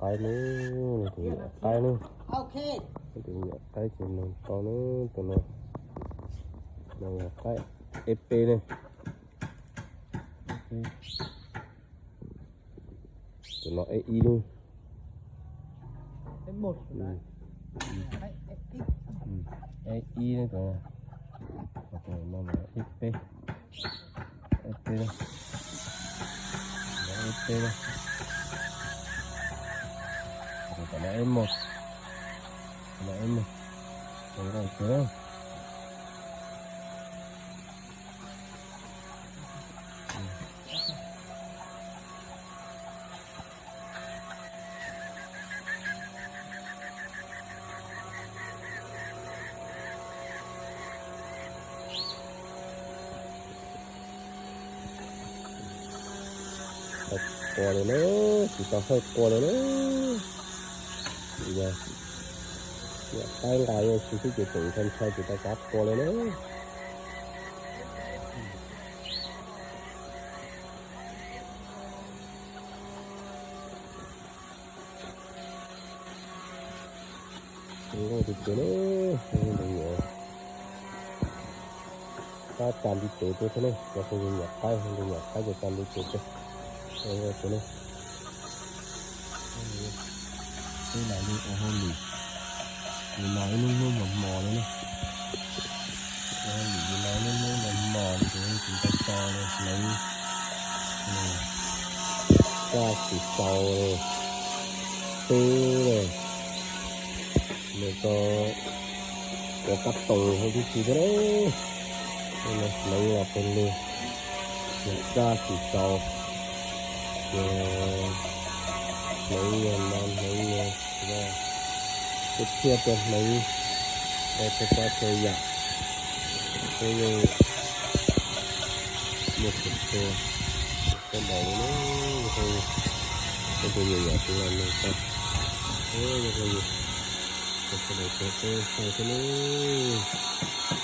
Qaib ne, tus nyuam qaib ne. Tus nyuam qaib ces nug tau ne, tus no, no yog qaib eb peb ne. Tus no eb ib ne. Eb ib ne, tus no, tus no eb peb. Eb peb, eb peb, tus no eb mos, tus no eb mos, tus no eb peb. Tau qua lawm na, tsis tau hawj qua lawm na. Yog, yog qaib nqa yuav tsis xwb ces tseem ntshai ntshai tsis tau kav qua lawm na. Zoo nkauj tiag tiag na, tus nyuam qaib tsa ntiv tes tuaj thiab ne, cov phooj ywg nyuam qaib, tus nyuam qaib ces tsa ntiv tes tuaj. Zoo nkauj tiag na. Peb los li ua hauj lwm, li no ib hnub hnub mos mos li na. Ua hauj lwm li no ib hnub hnub mos mos li ces tsis tau tso li hneev, tsa tsis tau li, tub li, nws tso ua kab toom hauv tib si thiab na. Hneev los pes lug, nws tsa tsis tau, ces hneev yog no hneev yog, thiab thiab tias hneev, thiab thiab yam, thiab yeej muaj tsis txhua, txhua daus li na, peb tus nyuam yaus tus los nug tau, yog peb sawv daws peb saib thiab nawb.